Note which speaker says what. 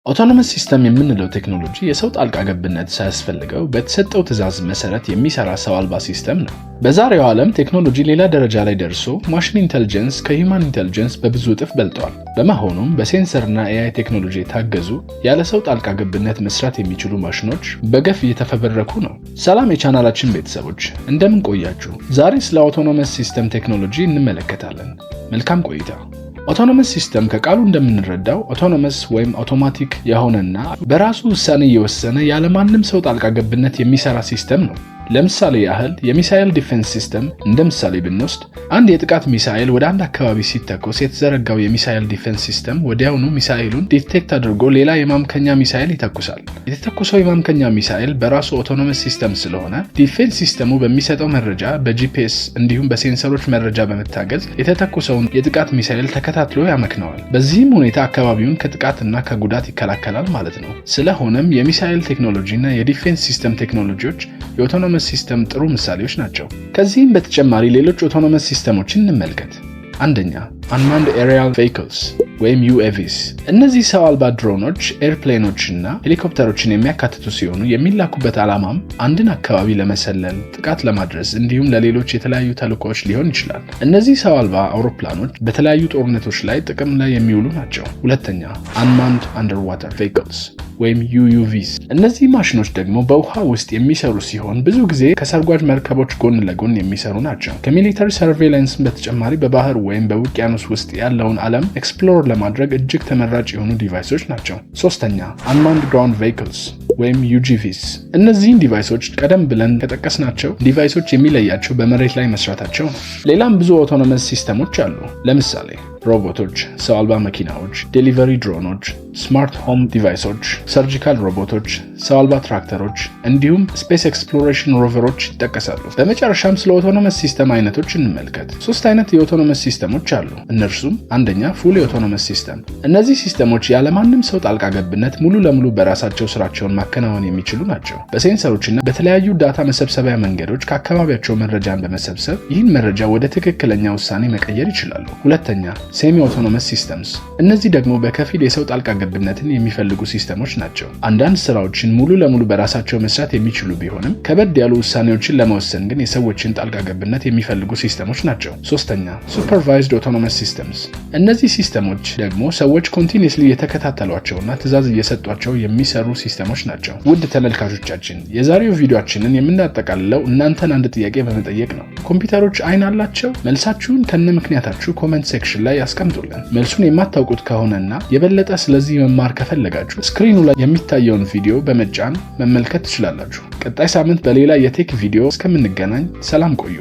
Speaker 1: Autonomous system የምንለው ቴክኖሎጂ የሰው ጣልቃ ገብነት ሳያስፈልገው በተሰጠው ትዕዛዝ መሰረት የሚሰራ ሰው አልባ system ነው። በዛሬው ዓለም ቴክኖሎጂ ሌላ ደረጃ ላይ ደርሶ machine intelligence ከ human intelligence በብዙ እጥፍ በልጠዋል። በመሆኑም በ sensor ና AI ቴክኖሎጂ የታገዙ ያለ ሰው ጣልቃ ገብነት መስራት የሚችሉ ማሽኖች በገፍ እየተፈበረኩ ነው። ሰላም የቻናላችን ቤተሰቦች፣ እንደምን ቆያችሁ? ዛሬ ስለ autonomous system ቴክኖሎጂ እንመለከታለን። መልካም ቆይታ። Autonomous system ከቃሉ እንደምንረዳው autonomous ወይም አውቶማቲክ የሆነና በራሱ ውሳኔ እየወሰነ ያለማንም ሰው ጣልቃ ገብነት የሚሰራ system ነው። ለምሳሌ ያህል የ missile defense system እንደ ምሳሌ ብንወስድ፣ አንድ የጥቃት ሚሳኤል ወደ አንድ አካባቢ ሲተኮስ የተዘረጋው የ missile defense system ወዲያውኑ ሚሳኤሉን detect አድርጎ ሌላ የማምከኛ ሚሳኤል ይተኩሳል። የተተኮሰው የማምከኛ ሚሳኤል በራሱ autonomous system ስለሆነ defense system ኡ በሚሰጠው መረጃ፣ በ GPS እንዲሁም በ sensor ኦች መረጃ በመታገዝ የተተኮሰውን የጥቃት ሚሳኤል ተከታትሎ ያመክነዋል። በዚህም ሁኔታ አካባቢውን ከጥቃትና ከጉዳት ይከላከላል ማለት ነው። ስለሆነም የሚሳኤል ቴክኖሎጂ እና የ defense system ቴክኖሎጂዎች የ autonomous system ጥሩ ምሳሌዎች ናቸው። ከዚህም በተጨማሪ ሌሎች autonomous system ኦችን እንመልከት። አንደኛ፣ unmanned aerial vehicles ወይም UAVs። እነዚህ ሰው አልባ ድሮኖች፣ airplane ኦች እና ሄሊኮፕተሮችን የሚያካትቱ ሲሆኑ የሚላኩበት ዓላማም አንድን አካባቢ ለመሰለል፣ ጥቃት ለማድረስ እንዲሁም ለሌሎች የተለያዩ ተልዕኮዎች ሊሆን ይችላል። እነዚህ ሰው አልባ አውሮፕላኖች በተለያዩ ጦርነቶች ላይ ጥቅም ላይ የሚውሉ ናቸው። ሁለተኛ፣ unmanned underwater vehicles ወይም UUVs። እነዚህ ማሽኖች ደግሞ በውሃ ውስጥ የሚሰሩ ሲሆን ብዙ ጊዜ ከሰርጓጅ መርከቦች ጎን ለጎን የሚሰሩ ናቸው። ከ military surveillance በተጨማሪ በባህር ወይም በውቅያኖስ ውስጥ ያለውን ዓለም explore ለማድረግ እጅግ ተመራጭ የሆኑ device ኦች ናቸው። ሶስተኛ፣ unmanned ground vehicles ወይም UGVs። እነዚህን device ኦች ቀደም ብለን ከጠቀስናቸው device ኦች የሚለያቸው በመሬት ላይ መስራታቸው ነው። ሌላም ብዙ autonomous system ኦች አሉ። ለምሳሌ ሮቦቶች፣ ሰው አልባ መኪናዎች፣ delivery ድሮኖች፣ smart home device ኦች፣ surgical ሮቦቶች፣ ሰው አልባ ትራክተሮች እንዲሁም space exploration rover ኦች ይጠቀሳሉ። በመጨረሻም ስለ autonomous system አይነቶች እንመልከት። ሶስት አይነት የ autonomous system ኦች አሉ። እነርሱም አንደኛ፣ fully autonomous system። እነዚህ system ኦች ያለማንም ሰው ጣልቃ ገብነት ሙሉ ለሙሉ በራሳቸው ስራቸውን ማከናወን የሚችሉ ናቸው። በ sensor ኦችና በተለያዩ data መሰብሰቢያ መንገዶች ከአካባቢያቸው መረጃን በመሰብሰብ ይህን መረጃ ወደ ትክክለኛ ውሳኔ መቀየር ይችላሉ። ሁለተኛ፣ semi autonomous systems። እነዚህ ደግሞ በከፊል የሰው ጣልቃ ገብነትን የሚፈልጉ system ኦች ናቸው። አንዳንድ ስራዎችን ሙሉ ለሙሉ በራሳቸው መስራት የሚችሉ ቢሆንም ከበድ ያሉ ውሳኔዎችን ለመወሰን ግን የሰዎችን ጣልቃ ገብነት የሚፈልጉ system ኦች ናቸው። ሶስተኛ፣ supervised autonomous systems። እነዚህ system ኦች ደግሞ ሰዎች continuously እየተከታተሏቸውና ትዕዛዝ እየሰጧቸው የሚሰሩ system ኦች ናቸው። ውድ ተመልካቾቻችን፣ የዛሬው ቪዲዮአችንን የምናጠቃልለው እናንተን አንድ ጥያቄ በመጠየቅ ነው። ኮምፒውተሮች አይን አላቸው? መልሳችሁን ከነ ምክንያታችሁ comment section ላይ ያስቀምጡልን። መልሱን የማታውቁት ከሆነና የበለጠ ስለዚህ መማር ከፈለጋችሁ screen ኑ ላይ የሚታየውን ቪዲዮ በመጫን መመልከት ትችላላችሁ። ቀጣይ ሳምንት በሌላ የ tech ቪዲዮ እስከምንገናኝ ሰላም ቆዩ።